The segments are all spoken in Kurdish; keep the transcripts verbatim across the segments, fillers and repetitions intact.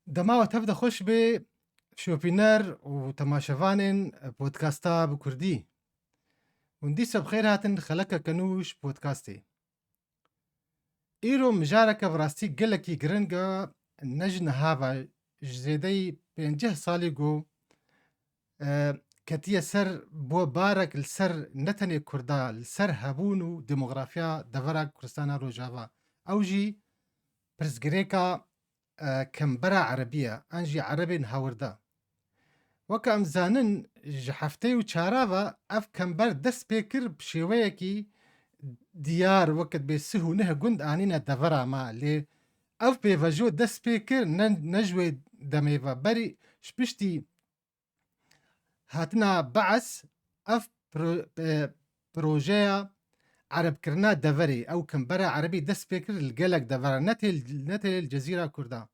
Dema we tev de xweş bê, şopîner û temaşevanên podcasta bi kurdî. Hûn dîsa bi xêr hatin xelekeke nû ji podcastê. Îro mijareke bi rastî gelekî giring e, ne ji niha ve, ji zêdeyî pêncî salî ku, e, ketiye ser, bû barek li ser ne tenê Kurda, li ser hebûn û demografiya devera Kurdistana Rojava. Ew jî pirsgirêka, e, kembera erebî ye, an jî erebên hawirda. Weke em zanin, ji heftê û çara ve ev kember dest pê kir bi şêweyekî diyar, weke bê sih û neh gund anîne devera me. Lê ev pêvajo dest pê kir ne, ne ji wê demê ve. Berî ji piştî hatina Bees, ev pro-, e, projeya erebkirina deverê, ew kembera erebî dest pê kir li gelek devera, ne tê, ne tê li Cezîra Kurda.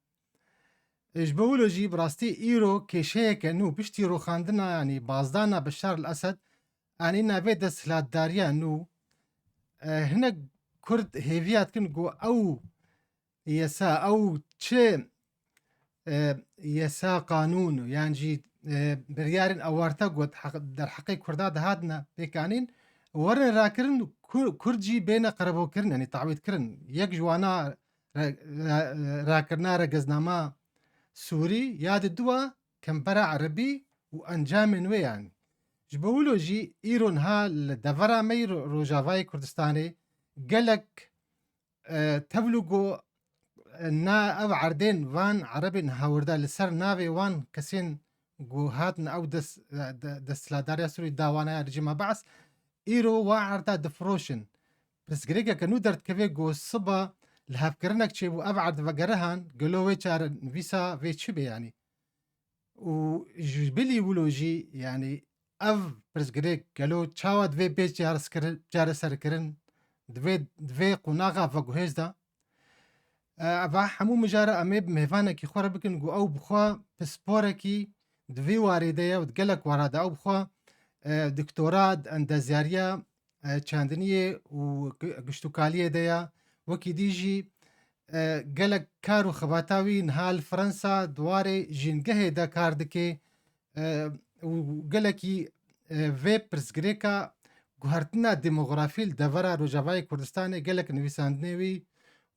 E, ji bo wilo jî bi rastî îro kêşeyeke nû piştî rûxandina, yanî bazdana Beşar el Esed, anîna vê desthilatdariya nû, e, hinek Kurd hêviya dikin ku ew yasa, ew çi, e, yasa, qanûn yan jî, e, biryarên awarte ku heq-, derheqê Kurda dihatine pêkanîn, werin rakirin, Kur-, Kurd jî bêne qerebûkirin, yanî tawîtkirin. Yek ji wana re-, re-, rakirina regeznama Sûrî ya di dua kembera erebî û encamên wê, yanî. Ji bo wilo jî îro niha li devera me yî ro-, Rojavayê Kurdistanê gelek, e, tevlû ku, e, na ev erdên van erebên hawirda li ser navê wan kesên ku hatin ew dest, e, de-, desthilatdariya Sûrî dawana ya rejîma Bees, îro wa erda difiroşin. Pirsgirêkeke nû derdikeve ku siba li hevkirinek çêbû, ev erd vegerihan, gelo wê çare nivîsa vê çi bê, yanî? Û ji bilî wilo jî, yanî ev pirsgirêk gelo çawa divê bê çareskirin-, çareserkirin, divê, divê qonaxa veguhêz de. E, eva hemû mijara em ê bi mêvanekî xwe re bikin ku ew bi xwe pisporekî di vî warê de ye û di gelek wara de ew bi xwe, e, doktora di endezyariya, e, çandiniyê û gi-, giştûkaliyê de ye. Wekî dî jî, e, gelek kar û xebata wî niha li Fransa di warê jîngehê de kar dike, e, û gelekî, e, vê pirsgirêka guhertina demografî li devera Rojavayê Kurdistanê gelek nivîsandinê wî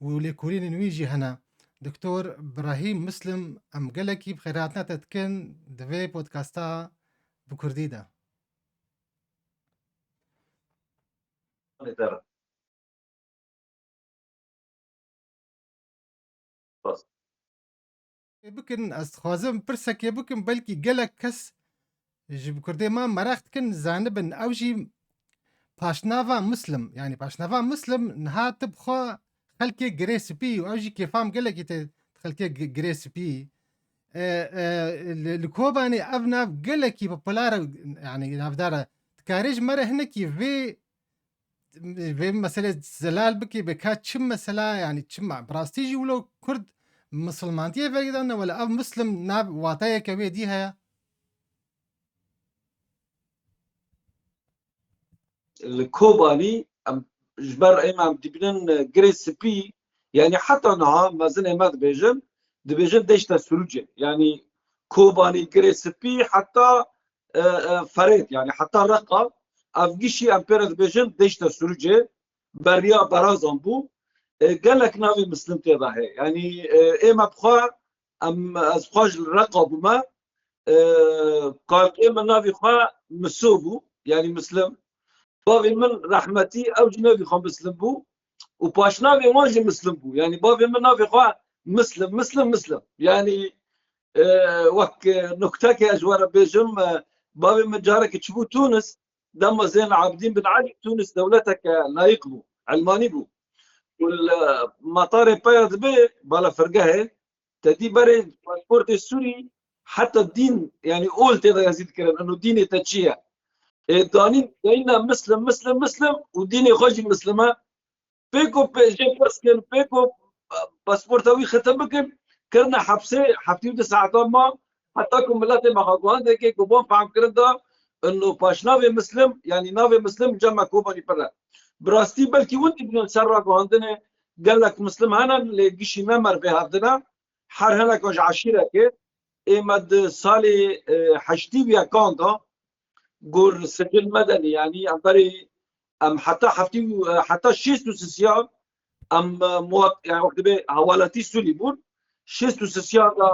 û lêkolînên wî jî hene. Doktor Birahîm Muslim, em gelekî bi xêrhatina te dikin di vê podcasta bi kurdî de. Spas. Bikin, ez dixwazim pirsekê bikim, belkî gelek kes ji bi kurdê me meraq dikin, zanibin. Ew jî paşnava Muslim, yanî paşnava Muslim niha tu bi xwe xelkê girê spî û ew jî kêfa min gelekî tê xelkê gi-, girê spî. E, e, li, li Kobanê ev nav gelekî popular e, yanî navdar e. Dikarî ji me re hinekî vê vê meselê zelal bikî, bê ka çi mesela, yanî çi ma-, bi rastî jî wilo Kurd misilmantiyê vegidane, wele ev Muslim nav wateyeke wê dî heye? Li Kobanî em, ji ber ême em dibînin, e, Girê Spî, yanî heta niha mezinê me dibêjin, dibêjin Deşta Sirûcê. Yanî Kobanî, Girê Spî, heta e, e, Ferêt, yanî heta Reqa, ev gişî em pê re dibêjin Deşta Sirûcê, beriya Berazan bû. E, gelek navê Muslim tê de heye. Yanî, e, ême bi xwe, em, ez xwe ji Reqa bûme, e, kalkê min navê xwe Miso bû, yanî Muslim. Bavê min rehmetî, ew jî navê xwe Muslim bû. Û paşnavê wan jî Muslim bû. Yanî bavê min navê xwe Muslim, Muslim, Muslim. Yanî, e, wek, e, nukteke ez ji we re bêjim, e, bavê min careke çûbû Tunis, dema Zên Abidîn bin Elî, Tunis dewleteke layîq bû, elmanî bû. Û li matarê peya dibe, balafirgehê, te dî berê pasportê Sûrî, heta dîn, yanî ol tê de yazî dikirin, eno dînê te çi ye? E, danîn, dayîna Muslim, Muslim, Muslim û dînê xwe jî Muslim e. Pê ku pê jê pirs kirin, pê ku, e, pasporta wî xitim bikin, kirine hepsê, heftê û du saeta ma, heta ku miletê me xwe guhandeke ku bon fehm kirin da, ino paşnavê Muslim, yanî navê Muslim cem me Kobanî pir e. Bi rastî belkî hûn dibînin ser raguhandinê gelek Muslim hene, lê gişî ne merivê hevdin e. her hinekan ji eşîrekê ê me di salê, e, heştî û yekan de gor sicil medenî, yanî em berê, em heta heftî û, e, heta şêst û sisiyan em, e, muwat-, yani wek dibê hewaletî Sûrî bûn. Şêst û sisiyan de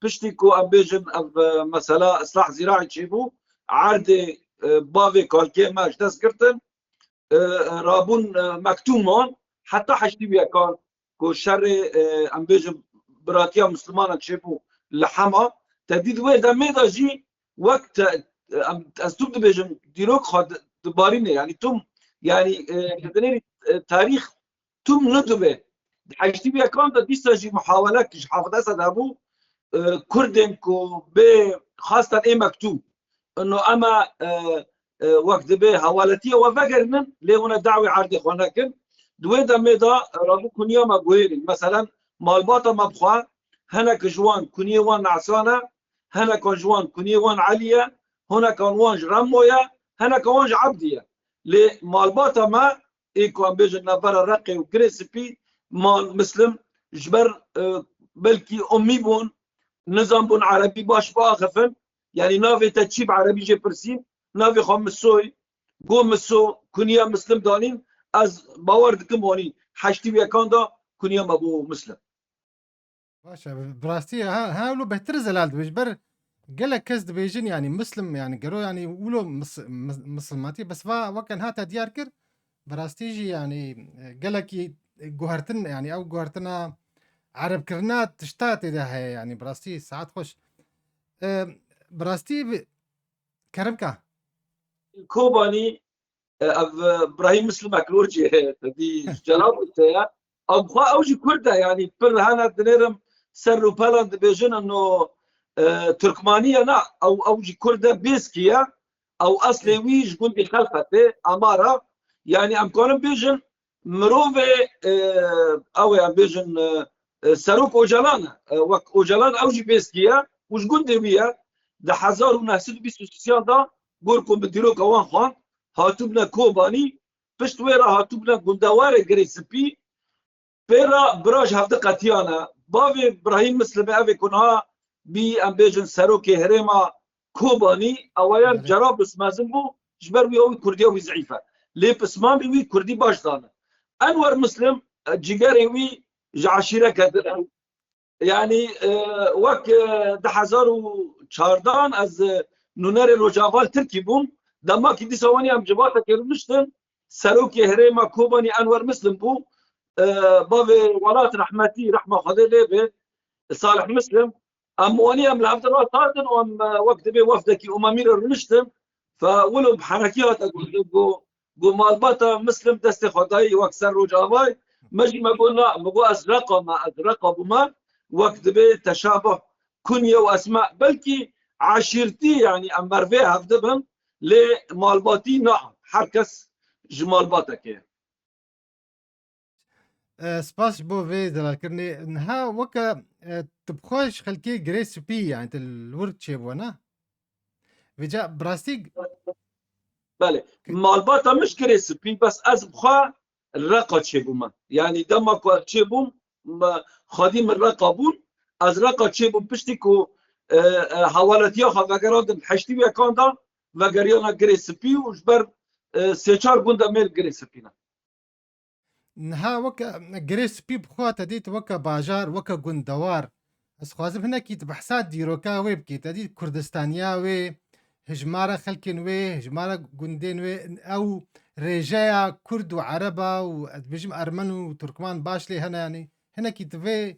piştî ku em bêjin ev, e, mesela islah zîraî çêbû, erdê, e, bavê kalkê me ji dest girtin, e, rabûn, e, mektûman heta heştî û yekan ku şerê, e, em bêjin biratiya Mislimanan çêbû li Hema. Te dî di wê demê de jî wek te, em, ez tûm dibêjim, dîrok xwe di, dibarîne, yanî tûm, yanî, e, li dinêrî, e, tarîx tûm nidibê. Di heştî û yekan de dîsa jî muhawelek ji hevdeh sed hebû, e, Kurdên ku bê xwestan ê mektûb, ino ema, e, e, wek dibê hewaletiye we vegerînin, lê hûn e dawê erdê xwe nekin. Di wê demê de rabû kuniya me guhêrî. Meselen, malbata me bi xwe, hinek ji wan kuniyê wan Nesan e, hinekan ji wan kuniyê wan Elî ye, hinekan wan ji Remo ye, hinekan wan ji Ebdî ye. Lê malbata me, ê ku em bêjin navbera Reqê û Girê Spî, mal Mislim, ji ber, e, belkî ummî bûn, nizanbûn erebî baş biaxifin, yanî navê te çî bi erebî jê pirsîn, navê xwe Misoy, got Miso, kuniya Mislim danîn, ez bawer dikim wanî heştî û yekan de kuniya me bû Mislim. Baş e, bi rastî ha, ha wilo bêhtir zelal dibêj. Ber gelek kes dibêjin, yanî Mislim, yanî gero, yanî wilo mis-, mis-, misilmatî, bes va weke niha te diyar kir, bi rastî jî, yanî, e, gelekî guhertin, yanî ew guhertina erebkirina tişta tê de heye, yanî bi rastî saet xweş. E, bi rastî bi-, kerem ka. Kobanî, e, ev, e, Brahîm Mislimek rojê, te dî ji Celabrûsê ye. Ew xwe ew jî Kurd e, yanî pir hene dinêrim ser rûpelan dibêjin ino, e, Turkmanî ye, na, ew, ew jî Kurd e, Bêskî ye. Ew eslê wî ji gundê Xelxetê, Amara. Yanî em karin bêjin mirovê, e, ew ê em bêjin, e, e, Serok Ocalan e. E, wek Ocalan ew jî Bêskî ye û ji gundê wî ye. Di hezar û neh sed û bîst û sisiyan de gor ku min dîroka wan xwend, hatibûne Kobanî, pişt wê re hatibûne gundewarê Girê Spî, pê re bira ji hevdi qetiyane. Bavê Brahîm Mislimê, ev ê ku niha bî, em bêjin, serokê herêma Kobanî, ew aya Belê. Cerablus mezin bû, ji ber wî ew kurdiya wî zeîf e. Lê pismamê wî kurdî baş zane. Enwer Mislim, e, cîgerê wî ji eşîreke din e. Yanî, e, wek, e, du hezar û çardan ez, e, nûnerê Rojavayê Tirkî bûm. Demakî dîsa wanî em civatekê rûniştin. Serokê herêma Kobanî Enwer Mislim bû. E, bavê welat rehmetî, rehma Xwedê lê be, Salih Mislim. Em wanî em li hev de rast hatin û em, e, wek dibê wefdekî umemî re rûniştin. Fe wilo bi herekî hate gotin ku, ku malbata Mislim destê xwe dayî wek ser Rojavayê. Me jî me got na, me got ez Reqa me, ez Reqa bûme, wek dibê teşabuh, kunye û esma. Belkî eşîrtî, yanî em mervê hev dibin, lê malbatî na, her kes ji malbatekê ye. E, spas ji bo vê zelalkirinê. Niha weke, e, tu bi xwe ji xelkê Girê Spî, yanî tu li wir çêbû, ne? Vêca bi rastî Belê. Malbata min ji Girê Spî, bes ez bi xwe Reqa çêbûme. Yanî dema ku ez çêbûm, me, xwedî min Reqa bûn. Ez Reqa çêbûm piştî ku, e, e, hewaletiya xwe vegerandin heştî û yekan de, vegeriyana Girê Spî û ji ber, e, sê çar gunda me li Girê Spî ne. Niha weke Girê Spî bi xwe te dît weke bajar, weke gundewar. Ez xwazim hinekî tu behsa dîroka wê bikî. Te dît Kurdistaniya wê, hijmara xelkên wê, hijmara gundên wê, ew rêjeya Kurd û Ereba û, ez dibêjim, Ermen û Turkman baş lê hene, yanî hinekî tu vê,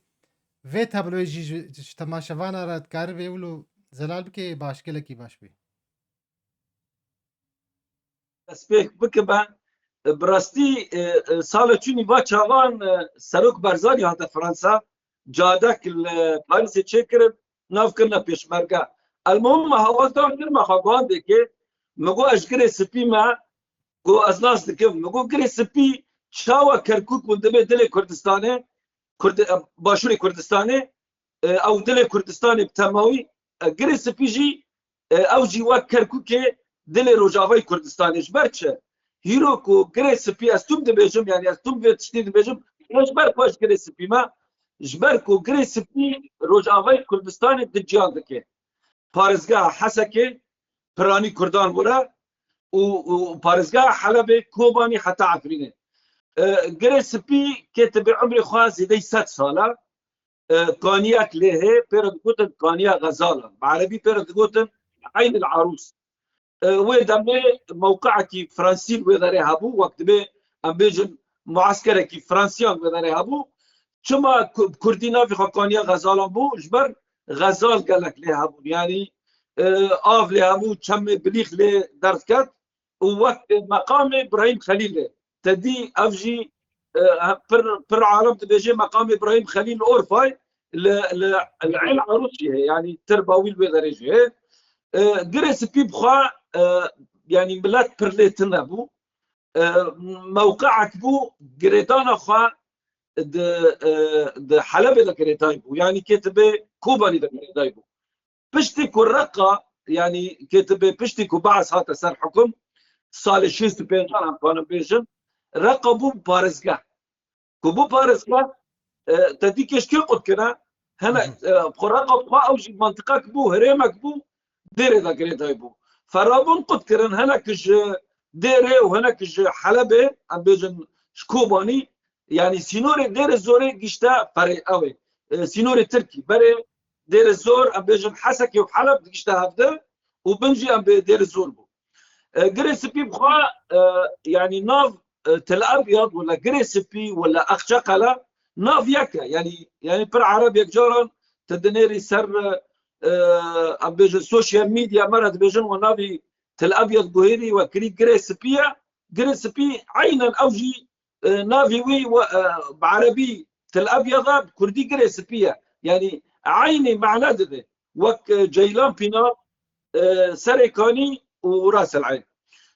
vê tabloyê jî ji, ji temaşevana re dikarî vê wilo zelal bikê, baş, gelekî baş bî. Destpêk bikime, bi rastî, e, e, sala çûnî va çavan, e, Serok Barzanî hate Fransa, cadek li Parîsê çêkirin, nav kirine pêşmerge. Elmuhim me hewazdan kir me xwe guhandekê, min got ez ji Girê Spî me, got ez nas dikim. Min got Girê Spî çawa Kerkûk bûn dibê dilê Kurdistanê, Kurdi-, e, Başûrê Kurdistanê, e, ew dilê Kurdistanê bi temawî, e, Girê Spî jî, e, ew jî wek Kerkûkê dilê Rojavayê Kurdistanê. Ji ber çi? Hîro ku Girê Spî, ez tûm dibêjim, yanî ez tûm vê tiştî dibêjim, ne ji ber ku ez Girê Spî me, Ji ber ku Girê Spî Rojavayê Kurdistanê di ciyan dike. Parêzgeha Hesekê, piranî Kurdan were û, û parêzgeha Helebê, Kobanî heta Efrînê. E, Girê Spî kê tibê umrê xwe zêdeyî sed sal e. E, kaniyek lê hê, pê re digotin kaniya Xezalan. Bi erebî pê re digotin Eyn el Arûs. E, wê demê mewqeekî Fransî li wê derê hebû, wek dibê em bêjin mueskerekî Fransiyan li wê derê hebû. Çima ku-, Kurdî navê xwe kaniya Xezalan bû? Ji ber Xezal gelek lê hebûn. Yanî, e, av lê hebû, çemê Bilîx lê derdiket û wek meqamê Birahîm Xelîlê. Te dî ev jî, e, pir, pir alem dibêje meqamê Birahîm Xelîl li Orfay, li, li, li Eyn Arûs jî heye. Yanî tirba wî li wê derê jî heye. E, Girê Spî bi xwe, e, yanî milet pir lê tune bû. E, mewqeek bû, girêdana xwe di, e, di Helebê de girêdayî bû. Yanî kê tibê Kobanî de girêdayî bû. Piştî ku Reqa, yanî kê tibê piştî ku Bees hate ser hukum, salê şêst û pêncan em kanin bêjin, Reqa bû parêzgeh. Ku bû parêzgeh, e, te dî kê ji kê qut kire? Hene, Hı hı. e, xwe Reqa xwe ew jî mantiqek bû, herêmek bû, Dêrê de girêdayî bû. Ferabûn qut kirin, hinek ji Dêrê û hinek ji Helebê, em bêjin ji Kobanî, yanî sînorê Dêrê Zorê gişte ferê, ew ê, e, sînorê Tirkî. Berê Dêrê Zor, em bêjin Hesekê û Heleb digişte hevde û bin jî em bê Dêrê Zor bû. E, Girê Spî bi xwe, e, yanî nav, e, Til Ebyad wala Girê Spî wala Akçaqala nav yek e. Yanî, yanî pir Ereb yek caran te dinêrî ser, e, em bêjin sosyal medya me re dibêjin we navî Til Ebyad guhêrî we kirî Girê Spî ye. Girê Spî eynen ew jî, e, navê wî we, e, bi erebî Til Ebyad e, bi kurdî Girê Spî ye. Yanî eynî mane dide. Wek, e, Ceylan Pînar, e, Serê Kanî û Ras El Eyn.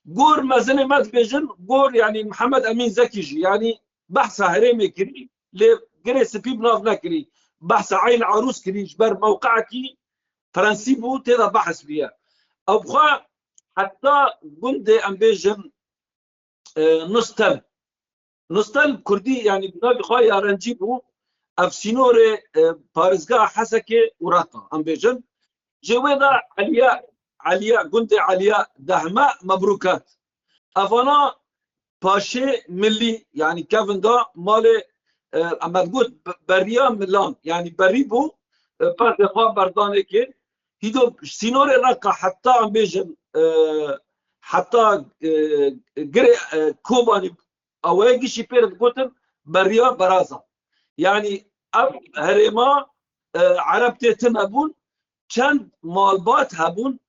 Gor mezinê me dibêjin, gor, yanî Mihemed Emîn Zekî jî, yanî behsa herêmê kirî, lê Girê Spî bi nav nekirî. Behsa Eyn Arûs kirî, ji ber mewqeekî prensîp bû, tê de behs bûye. Ew bi xwe heta gundê em bêjin, e, Nustel. Nustel kurdî, yanî bi navê xwe Yarencî bû. Ev sînorê, e, parêzgeha Hesekê û Reqa, em bêjin. Ji wê de Eliya, Eliya, gundê Eliya Dehme Mebrûkat. Evana paşê milî, yanî kevin da malê, e, em digot be-, beriya milan, yanî berî bû, e, perdê xwe berdanê kir. Hîdo sînorê Reqa heta em bêjin, e, heta, e, Girê, e, Kobanî, awayê gişî pê re digotin beriya Berazan. Yanî ev herêma, e, Ereb tê tune bûn, çend malbat hebûn,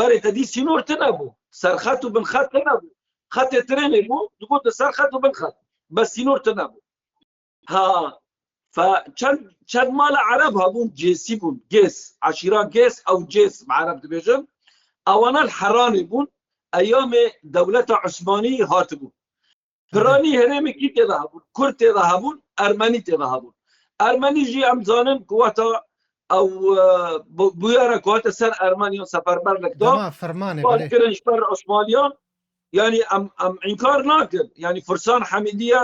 berê te dî sînor tune bû. Serxet û binxet tune bû. Xetê trênê bû, digotin serxet û binxet. Bes sînor tune bû. Ha, fe çend, çend mala Ereb hebûn, Cêsî bûn. Gês, eşîra Gês, ew Cês bi Ereb dibêjin. Ewana li Heranê bûn, eyamê dewleta Osmanî hatibûn. Piranî herêmê kî tê de hebûn? Kurd tê de hebûn, Ermenî tê de hebûn. Ermenî jî em zanin ku weta ew, e, bu-, bûyera ku hate ser Ermeniyan seferberlik da, Dema fermanê, wan belê. kirin ji ber Osmaniyan. Yanî em, em înkar nakin. Yanî Fursan Hemîdiye,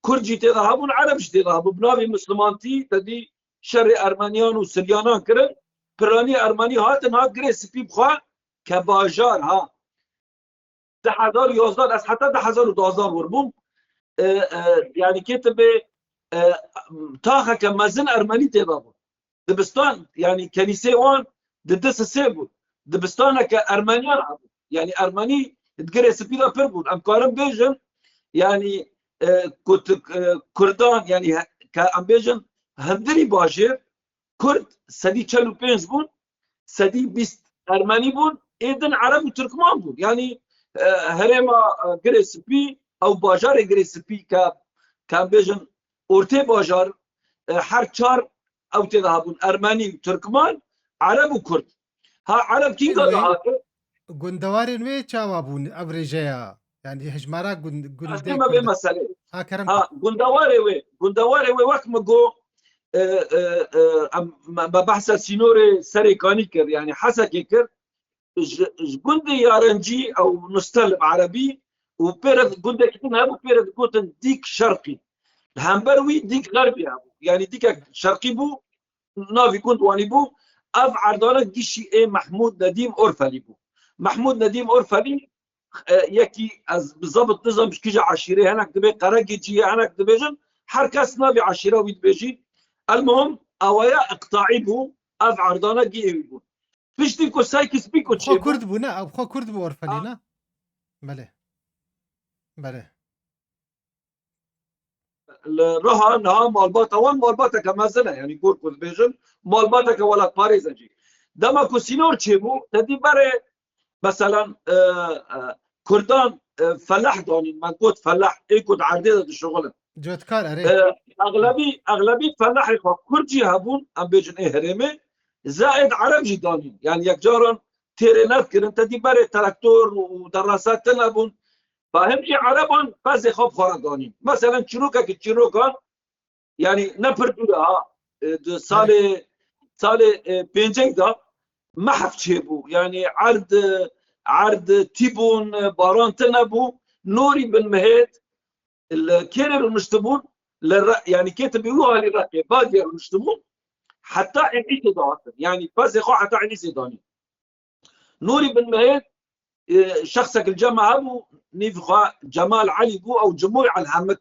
Kurd jî tê de hebûn, Ereb jî tê de hebûn. Bi navê Mislimantî te dî şerê Ermeniyan û Siryanan kirin. Piranî Ermenî hatin, hat Girê Spî bi xwe ke bajar ha. Du hezar û yazdeh, ez heta du hezar û duwazdeh wir bûm. E, e, yanî kê tibê, e, taxeke mezin Ermenî tê de bû. Dibistan, yanî kenîsê wan di du sisê bû. Dibistaneke Ermeniyan hebû. Yanî Ermenî di Girê Spî de pir bûn. Em karin bêjin, yanî, e, ku tu, e, Kurdan, yanî he-, ke em bêjin hundirî bajêr, Kurd sedî çel û pênc bûn, sedî bîst Ermenî bûn, ê din Ereb û Tirkman bûn. Yanî, e, herêma, e, Girê Spî, ew bajarê Girê Spî ke, ke em bêjin ortê bajar, e, her çar ew tê de hebûn, Ermenî, Tirkman, Ereb û Kurd. Ha, Ereb kînga Wê dihate? Gundewarên wê çawa bûn ev rêjeya? Yanî hejmara gund-, Ez gundê dême vê Kurd-, meselê. Ha, kerem Ha, kir. Gundewarê wê, gundewarê wê wek min got, e, e, e, em, me, me behsa sînorê Serê Kanî kir, yanî Hesekê kir. Ji, ji gundê Yarencî ew Nustel bi erebî û pê re gundekî din hebû, pê re digotin Dîk Şerqî. Hember wî dîk xerbî hebû. Yanî dîkek şerqî bû, navî gund wanî bû. Ev erdana gişî ê Mehmûd Nedîm Orfelî bû. Mehmûd Nedîm Orfelî, e, yekî ez bi zebit nizam ji kîja eşîrê, hinek dibê Qeregîcî ye, hinek dibêjin, her kes navê eşîra wî dibêjî. Elmuhim, awaya iqtaî bû, ev erdana gihê wî bû. Piştî ku Saykis Pîko çêbû. Xwe Kurd bû, ne? Ew xwe Kurd bû Orfelî, ne? Belê. Belê. Li Riha niha malbata wan malbateke mezin e, yanî gor ku dibêjin, malbateke welatparêz e jî. Dema ku sînor çêbû, te dî berê, meselan, e, e, Kurdan, e, feleh danîn, me got feleh, ê ku di erdê de dişixulin. Cotkar, erê. E, exlebî, exlebî felehê xwe Kurd jî hebûn, em bêjin ê herêmê, zaêd Ereb jî danîn. Yanî yekcaran têrê nedikirin, te dî berê traktor û derasa tune bûn. Fahim jî Ereban pezê xwe bi xwe re danîn. Meselen çîrokekî çîrokan, yanî ne pir dûr e ha, e, di salê, salê, e, pêncek de mehf çêbû. Yanî erd, erd tîbûn, baran tune bû. Norî bin Mihêt li kêrê rûniştibûn, li Re-, yanî kêtibî wî halî Reqê, Badiyê rûniştibûn. Heta Enîsê dihatin. Yanî pezê xwe heta Enîsê danîn. Nûrî bin Mehêr, e, şexsek li cem me hebû, nîv xwe Cemal Elî bû, ew Cimoy Elhemik.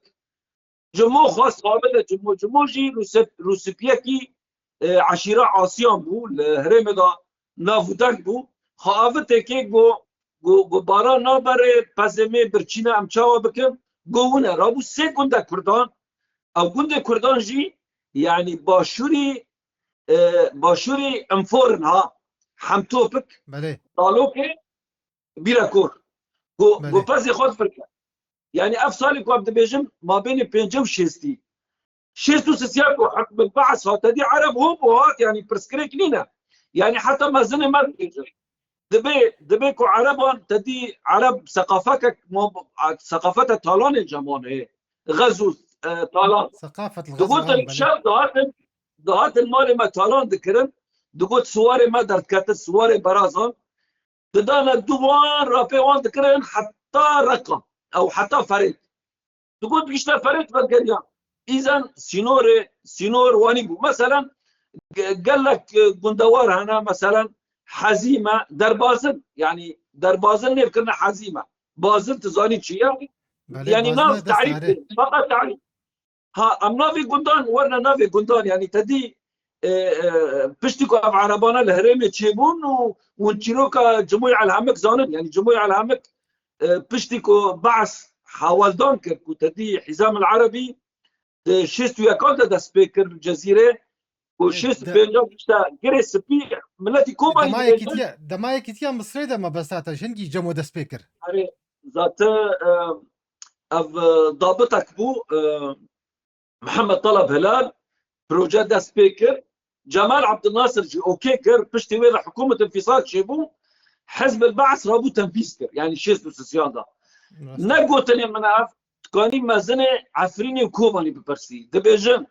Cimo xwest avête Cimo. Cimo jî Rûsip-, Rûsipiyekî, e, eşîra Asiyan bû, li herêmê de nav û deng bû. Xwe avitê kê go, go, go bara naberê, pezê mê birçîne em çawa bikin? Go wine. Rabû sê gundek Kurdan. Ew gundê Kurdan jî, yanî başûrî e, başûrî Enfor in ha. Hemtopik, Belê. Dalokê, Bîrekor. Go, Belê. Go pezê xwe difirke. Yanî ev salê ku em dibêjin, mabênê pêncî û şêstî. Şêst û sisiya ku hukm Be'es hat, te dî Ereb hop û hat, yanî pirsgirêk nîne. Yanî heta mezinê me dibêjin. Dibê, dibê ku Ereban, te dî Ereb seqafetek, mo-, seqafete talanê ceman heye. Xez û, e, talan. Seqafet li Digotin xezan, belê. Şev dihatin, dihatin malê me talan dikirin. Digot siwarê me derdiketin, siwarê berazan. Didane du wan, rapê wan dikirin heta Reqa. Ew heta Ferêt. Digot gişte Ferêt vegeriyan. Îzen sînorê, sînor wanî bû. Meselen, ge-, gelek, e, gundewar hene, meselen, Hezîme, Derbazin. Yanî Derbazin nêv kirine Hezîme. Bazin tu zanî çi ye? Belê, Yanî Bazin nav de tarîf destare. Kirin. Fakat tarîf. Ha, em navê gundan, werine navê gundan, yanî te dî, e, e, piştî ku ev Erebane li herêmê çêbûn û hûn çîroka Cimoy Elhemik zanin, yanî Cimoy Elhemik, e, piştî ku Be'es hawaldan kir ku te dî Hîzam el Erebî di şêst û yekan de dest pê kir li Cezîrê, ku Ê, şêst û pênc de işte girê spî, miletî Kobanî Dema dibêjin. Yekîtiya, dema Yekîtiya Misrê de mebesta te ji hingî Cemo dest pê kir. Erê, zaten, e, ev, e, dabitek bû, e, Mihemed Taleb Hilal proje dest pê kir. Cemal Abdulnasir jî okey kir. Piştî wê re hikûmet infîsal çêbû. Hizb el Be'es rabû tenfîz kir. Yanî şêst û sisiyan da. Rast. Ne gotinê min ev, dikanî mezinê Efrînê û Kobanî bipirsî. Dibêjin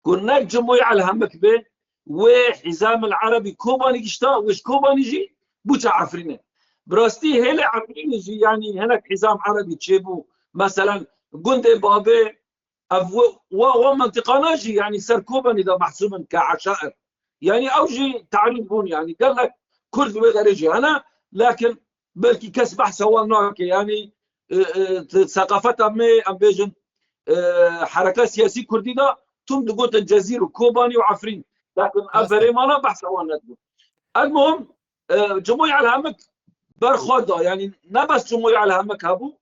ku ne Cimoy Elhemik bê, wê Hîzam el Erebî Kobanî gişta, wê ji Kobanî jî bûça Efrînê. Bi rastî hêlê Efrînê jî, yanî hinek Hîzam Erebî çêbû. Meselen, gundê Babê, ev we, we, we mentiqana jî, yanî ser Kobanî de mehsûb in ke eşair. Yanî ew jî tarîf bûn, yanî gelek Kurd wê derê jî hene, lakin belkî kes behsa wan nake. Yanî, e, e, t-, seqafeta me, em bêjin, e, hereka siyasî Kurdî de tûm digotin Cezîr û Kobanî û Efrîn. Lakin ev Rast e. Herêmana behsa wan nedibû. El muhim, e, Cimoy Elhemik ber xwe da, yanî ne bes Cimoy Elhemik hebû,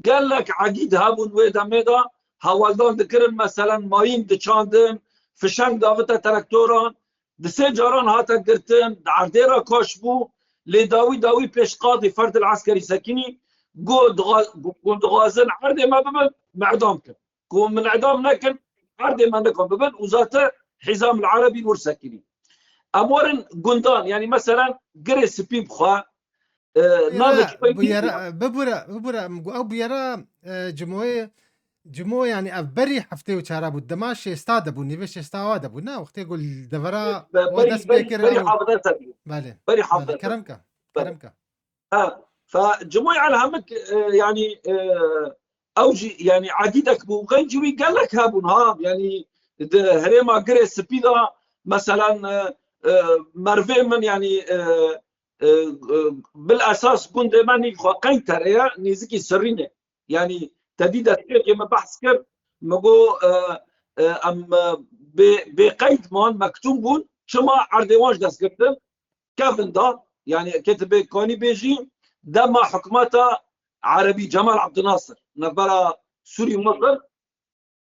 gelek egîd hebûn wê demê de, hewaldan dikirin, meselen mayîn diçandin, fişeng davite traktoran, di sê caran hate girtin, di erdê re kaş bû, lê dawî dawî pêş qadî ferdil eskerî sekinî, got, dixa-, got, dixwazin erdê me bibin, me edam kin. Ku min edam nekin, erdê me nikan bibin û zate Hîzam el Erebî wir sekinî. Em werin gundan, yanî meselen Girê Spî bixwe, e, navê Bûyera, çi bûyera, bibûre, bibûre, em gu-, ew bûyera, e, Cimoyê, Cimo, yanî ev berî heftê û çara bû, dema şêsta de bû, nîvê şêsta wa de bû, ne? Wextê ku li devera Be-, wa berî, dest pê berî, kir berî ew. Hevdeh de bû. Belê, Berî belê, hevdeh de. Kerem ke, Belê. Kerem ke. Ha, fa Cimoy Elhemik, e, yanî, e, Ew jî, yanî, edîdek bû. Xencî wî gelek hebûn, ha, yanî, di herêma Girê Spî de, meselen, e, e, mervê min, yanî, e, e, e, bil esas gundê me nîv xwe Qeyntere ye, nêzikî Sirînê. Yanî, te dî destpêkê me behs kir, me got, e, e, em, e, bê, bê qeyd man, mektûm bûn, çima erdê wan ji dest girtin, kevin da, yanî, kê tu bê kanî bêjî, dema hikûmeta Erebî, Cemal Abdulnasir, navbera Sûrî û Misir,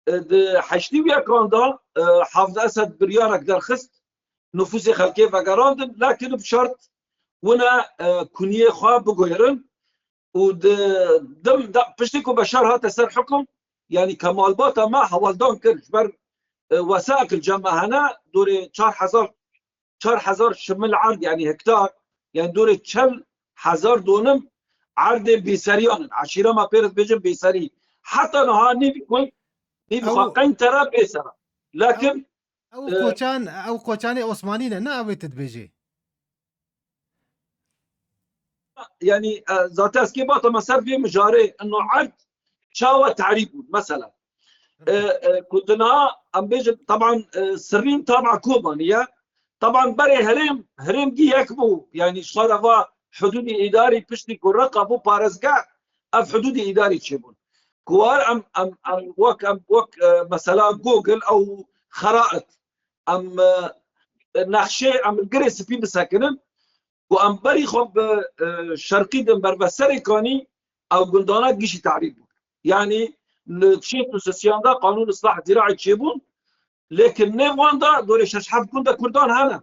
e, di heştê û yekan de, e, Hafid Esed biryarek derxist, nufûsê xelkê vegerandin, lakin bi şert wine, e, kuniyê xwe biguherin û di dim de piştî ku Beşar hate ser hukum, yanî ke malbata me hewaldan kir ji ber, e, wesaik li cem me hene, dorê çar hezar çar hezar şimil erd, yanî hektar, yanî dorê çel hezar donim erdê bêseriyan in. Eşîra me pê re dibêjin bêserî. Heta niha nîvî ku nîvî Ew xwe Qeyntere bêsera. Lakin, ew e, koçan, ew koçanê Osmanî ne, ne ew ê tu dibêjê? Yanî, e, zaten ez kê bata me ser vê mijarê, ino erd çawa tarî bûn, mesela. E, e, ku tu niha, em bêjin, teban, e, Sirîn taba Kobanî ye. Teban berê herêm, herêmgî yek bû. Yanî ji xwe re va hudûdî îdarî piştî ku Reqa bû parêzgeh, ev hudûdî îdarî çêbûn. Ku war em, em, em wek, em wek, e, mesela Google ew xeraet. Em, e, nexşê, em li Girê Spî bisekinin. Ku em berî xwe bi, e, şerqî din ber ve Serê Kanî, ew gundana gişî tarî bûn. Yanî li çil û sisiyan de qanûn islah zîraî çêbûn, lêkin nêv wan de dorê şeş heft gund de kurdan hene.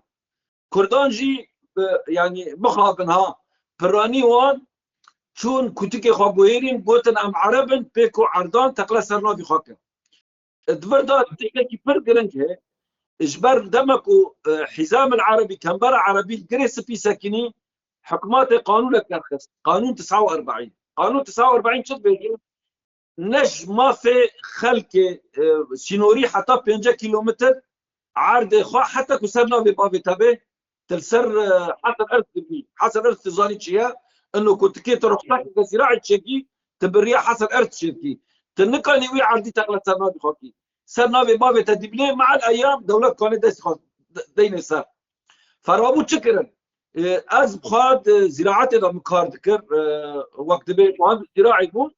Kurdan jî, e, yanî mixabin ha, piranî wan çûn kutikê xwe guhêrîn, gotin em ereb in, pê ku erdan teqle ser navî xwe kin. Di vir de tiştekî pir giring heye. Ji ber dema ku, e, Hizam el Erebî, Kembera Erebî li Girê Spî sekinî, hikûmetê qanûnek derxist. Qanûn tisa û erbîn. Qanûn tisa û erbîn çi dibêje? Ne ji mafê xelkê, e, sînorî heta pêncî kîlometr erdê xwe, heta ku ser navê bavê te bê, tu li ser, e, Hasan Erz dibî. Hasan Erz tu zanî çi ye? Ino ku tu kê tu ruhsateke zîraî çêkî, tu bi riya Hasan Erz çêkî. Tu nikanî wî erdî teqle ser navê xwe kî. Ser navê bavê te dibînê, me'el eyam dewlet kanê dest xwe de-, deynê ser. Ferabû çi kirin? E, ez bi xwe di zîraetê de min kar dikir, e, wek dibê muhendis zîraî bû.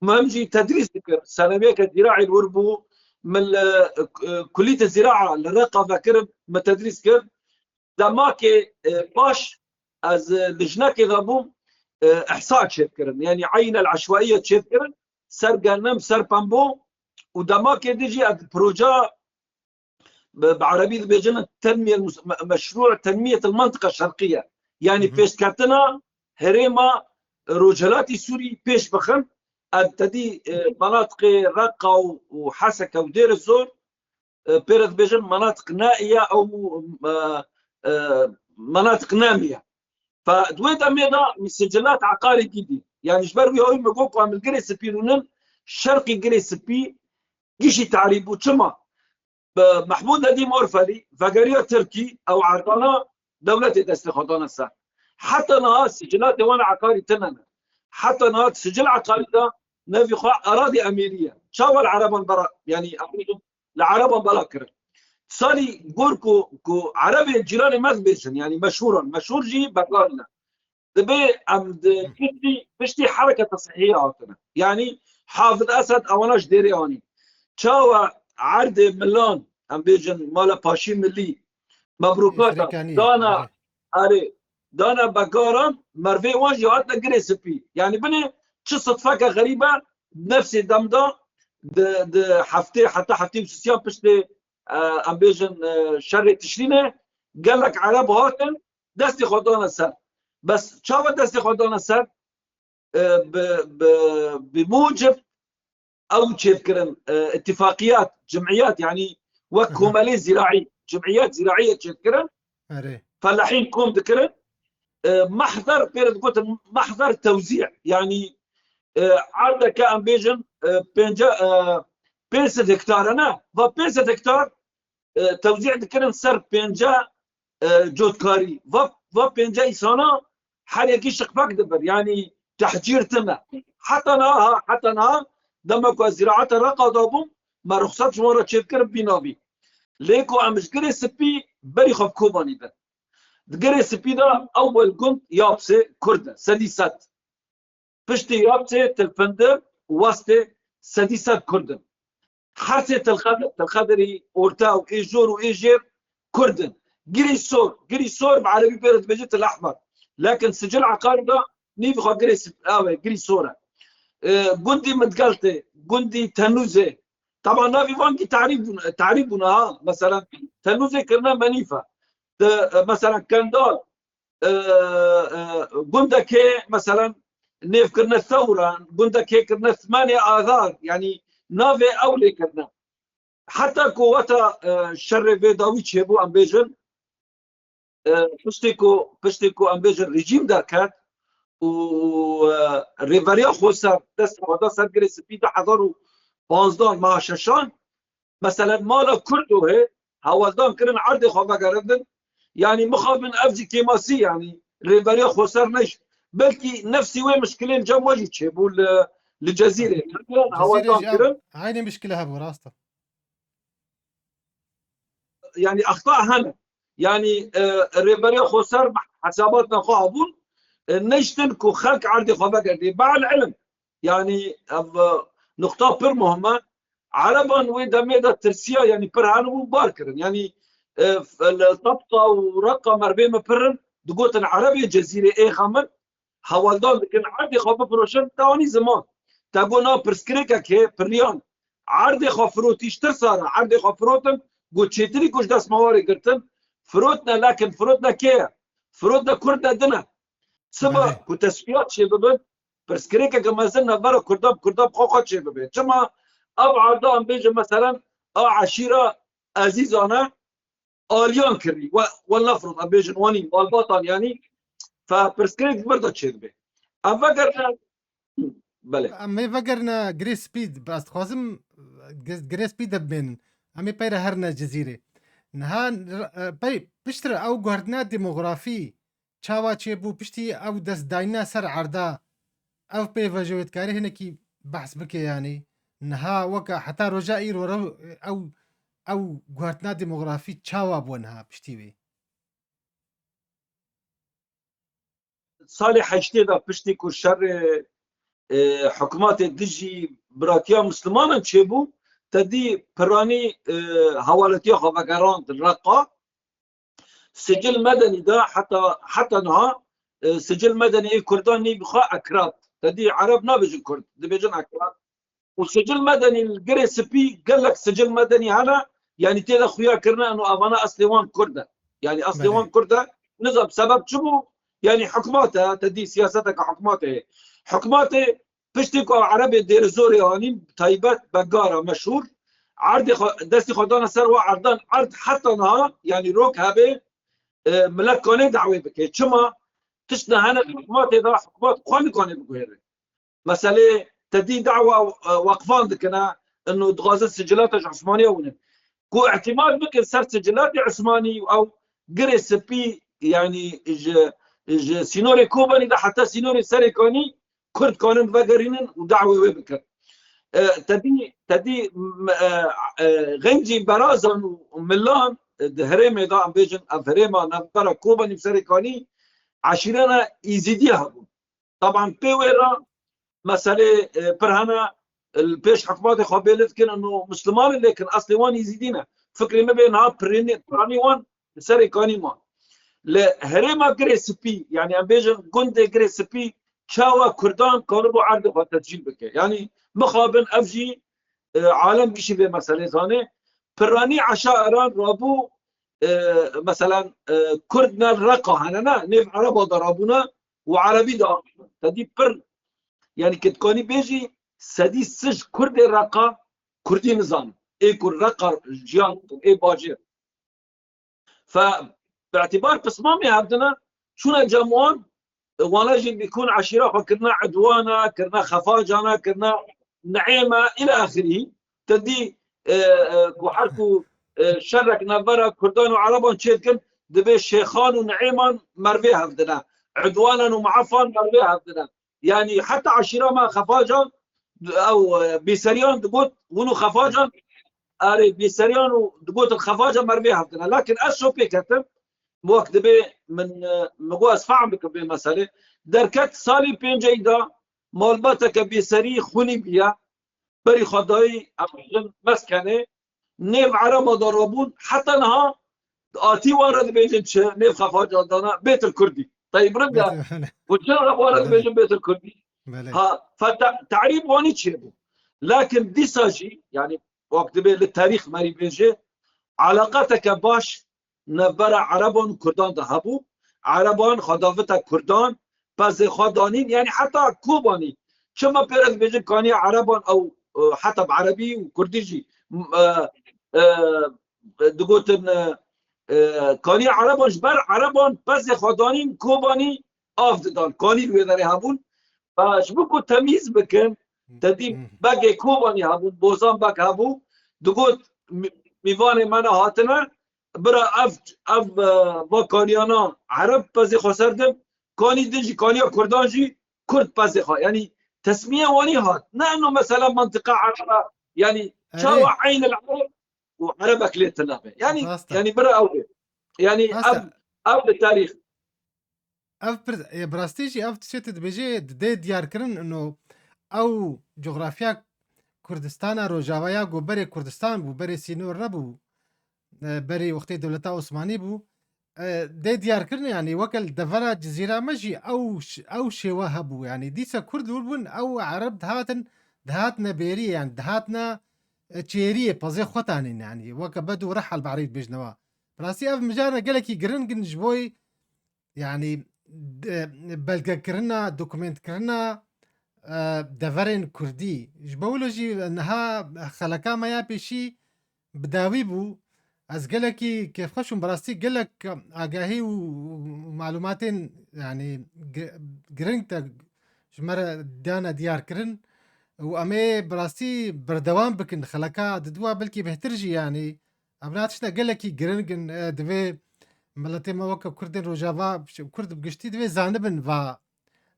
Min jî tedrîs dikir. Senewiyeke zîraî li wir bû. Min li, e, kulîte zîraa li Reqa vekirin, min tedrîs kir. Demakê, e, baş ez, e, lijnekê de bûm, e, ihsa çêdikirin. Yanî eynel eşwaiye çêdikirin. Ser genim, ser pembo û demakê din jî ez proje bi, bi erebî dibêjin tenmiye mus-, me-, meşrû tenmiyet el mentika şerqiye. Yanî Hı hı. pêşketina herêma Rojhelatî Sûrî pêş bixin. Em tedî, e, menatiqê Reqa û, û Heseke û Dêr Zor, e, pê re dibêjin menatiq naiye ew, e, e, menatiq namiye. Fe di wê demê de sicilat eqarî dî. Yanî ji ber wî hawî min got ku em li Girê Spî rûnin, şerqî Girê Spî gişî tarî bû. Çima? Bi Mehmûd Nedîm Orfelî, vegeriya Tirkî, ew erdana dewletê destê xwe dane ser. Heta niha sicilatê wan eqarî tune ne. Heta niha sicil eqarî de nevî xwe eradî emîrî ye. Çawa li ereban bera, yanî, em bêjin, li ereban bela kirin. Salî gor ku, ku erebên cîranê me dibêjin, yanî meşhûran, meşhûr jî bekarî ne. Dibê em di piştî, piştî hereketa sihiyê hatine. Yanî Hafid Esed ewana ji dêrê anî. Çawa erdê milan, em bêjin mala paşî milî, mebrûkata, Efrîkanî, dana, erê. Erê, dana begaran, mervê wan jî hatine Girê Spî. Yanî binê çi sidfeke xerîb e, nefsê dem de di, di heftê, heta heftê û sisiyan piştê, e, em bêjin, e, şerê Tişrînê, gelek ereb hatin, destê xwe dane ser. Bes çawa destê xwe dane ser? E, bi, bi, bi mucib ew çêdikirin, e, ittifaqiyat, cimiyat, yanî wek Aha. komelê zîraî, cimiyat zîraî çêdikirin. Erê. Felahîn kom dikirin. E, mahzer, pê re digotin mahzer tewzî, yanî, e, erdeke em bêjin, e, pênce, e, pênc sed hektar e, ne? Va pênc sed hektar, e, tewzî dikirin ser pênce, e, cotkarî. Va, va pênce îsana her yekî şiqpek dibir. Yanî tehcîr tune. Heta niha, heta niha Dema ku ez zîraeta Reqa da bûm, me ruxsat ji wan re çêdikirin bîna vî. Lê ku em ji Girê Spî berî xwe bi Kobanî bin. Di Girê Spî de ewel gund Yapsê Kurd e, sedî sed. Piştî Yapsê, Tilfindir, Westê sedî sed Kurd in. Her sê Tilxedir, Tilxedirî Orta û ê Jor û ê Jêr Kurd in. Girî Sor, Girî Sor bi erebî pê re dibêje Til Ehmer. Lekin Sicil Eqarî de nîvî xwe Girê Sp-, ew e, Girî Sor e. E, gundî Midgeltê, gundî Tenûzê. Taban navî van kî tarîf bûn, tarîf bûne ha. Mesela Tenûzê kirine Menîfe. De, e, mesela Kendal, e, e, gundekê, meselen, nêvkirine Thewran, gundekê kirine Thmanê Azar, yanî navê ew lê kirine. Heta ku weta, e, şerê vê dawî çêbû, em bêjin, e, piştê ku, piştê ku em bêjin rejîm derket û, e, rêveriya xweser dest xwe da ser Girê Spî du hezar û panzdeh meha şeşan, Meselen, mala Kurdohê hewldan kirin erdê xwe vegerandin. Yanî mixabin ev jî kêmasî, yanî rêveriya xweser neş. Belkî nefsî wê mişkilên cem we jî çêbû li, li Cezîrê. Cezîrê Hewldan jî ev kirin. Eynî mişkile hebû, rast e. Yanî exta hene. Yanî, e, rêveriya xweser hesabatna xwe hebûn. E, neştin ku xelk erdê xwe vegerî. Bal ilim. Yanî ev, e, nuqta pir muhim e. Ereban wê demê de tirsiya, yanî pir herin û bar kirin. Yanî, e, f-, li Tabqa û Reqa mervê me pir in, digotin Erebê Cezîrê ê xem in, hewldan dikin erdê xwe bifiroşin, te anî ziman. Te got na pirsgirêkek hê, piriyan. Erdê xwe firotî ji tirsa re, erdê xwe firotin, got çêtirî ku ji dest me warê girtin, firotine, lekin firotine kê ye? Firotine Kurd ne din e. Siba Belê. ku tesfiyat çêbibin, pirsgirêkeke mezin navbera Kurdan bi Kurdan bi xwe xwe çêbibe. Çima ev erda em bêjin, meselen, a eşîra Ezîzan e, aliyan kirî. We, we nafirot, em bêjin, wanî, malbatan, yanî, fe pirsgirêk di vir de çêdibe. Em vegerine, belê. Em ê vegerine Girê Spî, ez dixwazim, Gi-, Girê Spî de bimênin. Em ê peyre herine Cizîrê. Niha, e, pey, piştre ew guhertina demografî, çawa çêbû, piştî ew destdayîna ser erda, ev pêvajo wê dikarî hinekî behs bike, yanî niha weke heta roja îro re ew, ew guhertina demografî çawa bû niha piştî wê? Salê heştê de piştî ku şerê, e, hikûmetê dijî biratiya Mislimanan çêbû, te dî piranî, e, hewaletiya xwe vegerand Reqa. Sicil Medenî de heta, heta niha, e, Sicil Medenî ê Kurdan nî bi xwe Ekrad. Te dî Ereb nabêjin Kurd, dibêjin Ekrad. Û Sicil Medenî li Girê Spî gelek Sicil Medenî hene, yanî tê de xuya kirine eno evana eslê wan Kurd e. Yanî eslê Belê. wan Kurd e. Nizam sebeb çi bû? Yanî hikûmet e, te dî siyaseteke hikûmetê. Hikûmetê Piştî ku Erebê Dêrizorê anîn, taybet Begara meşhûr, erdê xwe, destî xwe dane ser wa erdan, erd heta niha, yanî rok hebe, e, milet kanê dawê bike. Çima? Tişt ne hene hikûmetê de, hikûmet xwe nikane biguhêre. Meselê te dî dawa, e, weqfan dikine, ino dixwazin sicilata ji Osmaniya winin. Ku îtîmad bikin ser sicilatê Osmanî û ew Girê Spî, yanî ji, ji sînorê Kobanî de heta sînorê Serêkanî Kurd kanin vegerînin û dawê wê bikin. E, te dî, te dî, m-, e, e, xencî berazan û milan, e, di herêmê de, em bêjin, ev herêma navbera Kobanî û Serêkanî eşîrana Îzîdî hebûn. Taban pê wê re meselê, e, pir hene, e, li pêş hikûmetê xwe bêlit dikin, eno Misliman in, lêkin eslê wan Îzîdî ne. Fikrê min bê niha piranî, piranî wan li Serêkanî man. Li herêma Girê Spî, yanî em bêjin gundê Girê Spî, çawa Kurdan karibû erdê xwe tescîl bike? Yanî mixabin ev jî, e, alem gişî vê meselê zane. Piranî eşairan rabû, e, meselen, e, Kurd ne Reqa hene ne, nêv Ereba de rabûne û Erebî de anîne. Te dî pir, yanî ke dikanî bêjî, sedî sî ji Kurdê Reqa Kurdî nizanin. Ê ku Reqa jiyan dikin, ê bajêr. Fe, bi îtîbar pismamê hevdine, çûne cem wan, wana jî bîkûn eşîra xwe kirine Idwana, kirine Xefacana, kirine Niêma, île axirî. Te dî, e, e, ku her ku, e, şerek navbera Kurdan û Ereban çêdikin, dibê Şêxan û Niêman mervê hevdine. Idwanan û Meafan mervê hevdine. Yanî heta eşîra me Xefacan ew, e, bêseriyan digot, hûn û xefacan, erê, bêseriyan û digotin xefaca merivê hevdine. Lakin ez şo pê ketim, wek dibê min, e, min got ez fehm bikim vê meselê. Derket salî pênceyî de malbateke bêserî xwînî bûye. Berî xwe dayî, em bêjin meskenê, nêv Ereba de rabûn, heta niha atî wan re dibêjin çi, nêv xefaca dana, Bêtil Kurdî. Teyî birin de, Bêtil, belê. Û çi re wan re Belê. dibêjin Bêtil Kurdî? Belê. Ha, fe te-, terîb wanî çêbû. Lakin dîsa jî, yanî, wek dibê li tarîx merî bêje, eleqateke baş navbera Ereban û Kurdan de hebû. Ereban xwe davite Kurdan, pezê xwe danîn, yanî heta Kobanî. Çima pê re dibêjin kaniya Ereban ew, e, heta bi Erebî û Kurdî jî, m-, e, e, digotin, e, e, kaniya Ereban ji ber Ereban pezê xwe danîn Kobanî av didan. Kanî li wê derê hebûn. Ve ji bo ku temîz bikin, te dî Hı. begê Kobanî hebûn, Bozan beg hebû, digot, "Mî-, mîvanê me ne hatine, bira ev, ev, e, va kaniyana Ereb pezê xwe ser din, kanî din jî, kaniya Kurdan jî, Kurd pezê xwe." Yanî tesmiye wanî hat. Ne eno mesela mantiqa Ereba, yanî Erê. çawa eyn el Ereb û Erebek lê tune be. Yanî, Rast e. yanî bira ew be. Yanî Rast ev, e. ev li tarîx. Ev pir, e, bi rastî jî ev tiştê tu dibêjê didê diyarkirin ino ew coğrafya Kurdistana Rojava ya ku berê Kurdistan bû, berê sînor nebû, e, berê wextê dewleta Osmanî bû, e, dê diyarkirin, yanî weke li devera Cizîra me jî ew ş-, ew şêwe hebû. Yanî dîsa Kurd wir bûn, ew Ereb dihatin, dihatine bêriyê, yanî dihatine, e, çêriyê, pezê xwe tanîn, yanî weke bed û rihal bi Ereb dibêjine wa. Bi rastî ev mijara gelekî giring in ji boy, yanî, de-, belgekirina, dokumentkirina, e, deverên Kurdî. Ji bo wilo jî niha xeleka me ya pêşî bi dawî bû. Ez gelekî kêfxweş im, bi rastî gelek agahî û, û malûmatên, yanî, gi-, giring te ji me re dane diyar kirin. Û em ê bi rastî berdewam bikin. Xeleka diduwa belkî bêhtir jî, yanî, Ev na tişta gelekî giring in, e, divê miletê me weke Kurdên Rojava, Kurd bi giştî divê zanibin va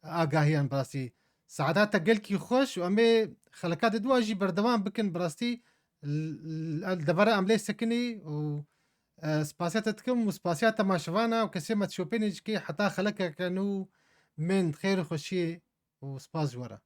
agahiyan bi rastî. Saeta te gelkî xweş û em ê xeleka diduwa jî berdewam bikin bi rastî. L-, l-, devera em lê sekinî û, e, spasiya te dikim û spasiya temaşevana û kesê me dişopênê jî kê heta xelekeke nû bên xêr û xweşiyê û spas ji we re.